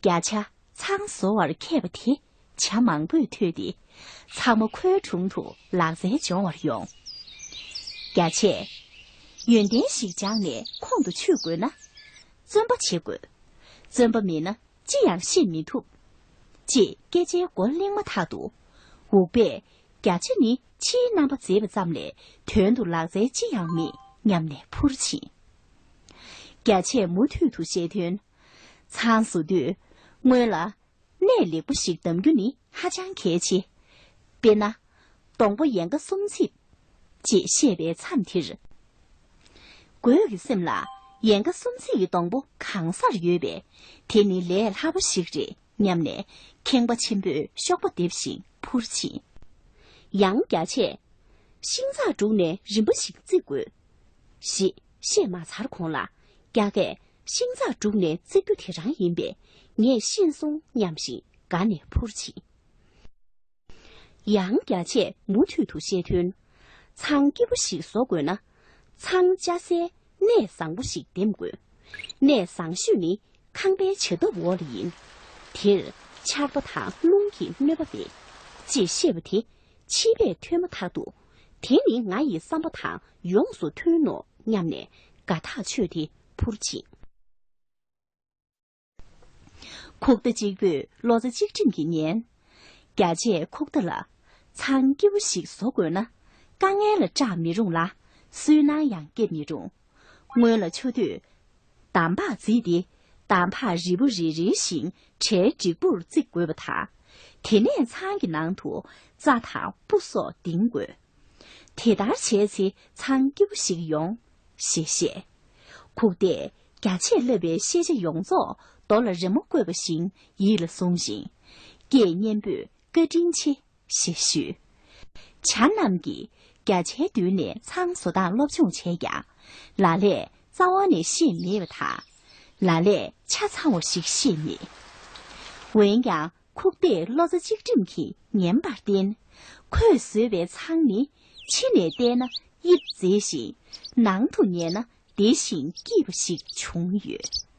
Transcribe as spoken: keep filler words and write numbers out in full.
བརྒྱ་ཆ་ཚང་བཟོ་བར་མཁས་པ་དེ་བྱ་མང་པོས་ཐོས་ཏེ། ཚང་མ་ཁོའི་དྲུང་དུ་ལག་རྩལ་སྦྱོང་བར་ཡོང་། རྒྱ་ཆས། ཡོན་ཏན་ཞིག་སྦྱངས་ནས་ཁོང་དུ་ཆུད་དགོས་ན། བརྩོན་པ་བྱེད་དགོས། བརྩོན་པ་མེད་ན་ཅི་ཡང་ཤེས་མི་ཐུབ། ཅེས་སྐད་ཆའི་མགོ་གླེང་མ་ཐག་ཏུ། འུག་པས། བརྒྱ་ཆ་ནི་ཕྱིའི་རྣམ་པ་མཛེས་པ་ཙམ་ལས་དོན་དུ་ལག་རྩལ་ཅི་ཡང་མེད་སྙམ་ནས་འཕུར་ཕྱིན། རྒྱ་ཆས་མུ་མཐུད་དུ་བཤད་དོན། ཚང་བཟོ་དུས་སྔོན་ལ། གནས་ལེགས་པོ་ཞིག་གདམ་རྒྱུ་ནི་ཧ་ཅང་གལ་ཆེ། དཔེར་ན། སྡོང་པོ་ཡན་ཀ་གསུམ་བརྩིགས། ཅེས་བཤད་པའི་མཚམས་དེར། རྒོད་ཀྱི་སེམས་ལ། ཡན་ཀ་གསུམ་བརྩིགས་ཀྱི་སྡོང་པོ་གང་སར་ཡོད་པས། དེ་ནི་ལས་སླ་པོ་ཞིག་རེད་སྙམ་ནས། ཁེངས་པ་ཆེན་པོས་གཤོག་པ་རྡེབ་བཞིན་འཕུར་ཕྱིན། ཡང་རྒྱ་ཆས། ཤིང་ཚགས་བསྒྲུགས་ནས་རིམ་པ་ཞིག་བརྩིག་དགོས། ཞེས་བཤད་མ་ཚར་གོང་ལ། རྒྱ་སྐད། ཤིང་ཚགས་བསྒྲུགས་ནས་བརྩིག་རྒྱུ་དེ་རང་ཡིན་པས། ངས་ཤེས་སོང་སྙམ་བཞིན་དགའ་ནས་འཕུར་ཕྱིན། ཡང་རྒྱ་ཆས་མུ་མཐུད་དུ་བཤད་དོན། ཚང་སྐྱིད་པོ་ཞིག་བཟོ་དགོས་ན། ཚང་བཅའ་སའི་གནས་བཟང་པོ་ཞིག་འདེམས་དགོས། གནས་བཟང་ཤོས་ནི་ཁང་པའི་བྱ་ཐབ་འོག་ལ་ཡིན། དེར་ཆར་པ་དང་རླུང་གི་གནོད་པ་མེད། ཅེས་བཤད་པ་དེ་ཕྱིས་པས་ཐོས་མ་ཐག་ཏུ། དེ་ནི་ང་ཡི་བསམ་པ་དང་ཡོངས་སུ་མཐུན་ནོ་སྙམ་ནས་དགའ་ཐག་ཆོད་དེ་འཕུར་ཕྱིན། ཁུག་རྟ་གཅིག་པུས་ལོ་ཙཱ་གཅིག་སྒྲིམ་གྱིས་ཉན། རྒྱ་ཆས་ཁུག་རྟ་ལ། ཚང་སྐྱིད་པོ་ཞིག་བཟོ་དགོས་ན། དཀའ་ངལ་ལ་སྐྲག་མི་རུང་ལ། སུན་སྣང་ཡང་སྐྱེ་མི་རུང་། སྔོན་ལ་ཆུ་དུས། འདམ་བག་བརྫིས་ཏེ། འདམ་བག་རིལ་བུ་རེ་རེ་བཞིན་གྲལ་འགྲིག་པོར་བརྩིག་དགོས་པ་དང་། དེ་ནས་ཚང་གི་ནང་དུ་རྩྭ་དང་སྤུ་སོགས་ལྡིང་དགོས། དེ་ལྟར་བྱས་ཚེ་ཚང་སྐྱིད་པོ་ཞིག་ཡོང་། ཞེས་བཤད། ཁུག་རྟས་རྒྱ་ཆས་བསླབས་པའི་ཤེས་བྱ་ཡོངས་རྫོགས་རྡོ་ལ་རི་མོ་བརྐོས་པ་བཞིན་ཡིད་ལ་བཟུང་ཞིང་། སྐད་སྙན་པོས་བཀའ་དྲིན་ཆེ་ཞེས་ཞུས། བྱ་རྣམས་ཀྱིས་རྒྱ་ཆས་མདུན་ནས་ཚང་བཟོ་སྟངས་སློབ་སྦྱོང་བྱས་ཀྱང་། ལ་ལས་རྩ་བ་ནས་ཤེས་མེད་པ་དང་། ལ་ལས་ཆ་ཚང་བ་ཞིག་ཤེས་མེད། འོན་ཀྱང་། ཁུག་རྟས་ལོ་ཙཱ་གཅིག་སྒྲིམ་གྱིས་ཉན་པར་བརྟེན། ཁོས་བཟོས་པའི་ཚང་ནི་ཕྱི་ནས་བལྟས་ན་དབྱིབས་མཛེས་ཤིང་། ནང་དུ་ཉལ་ན་བདེ་ཞིང་སྐྱིད་པ་ཞིག་བྱུང་ཡོད།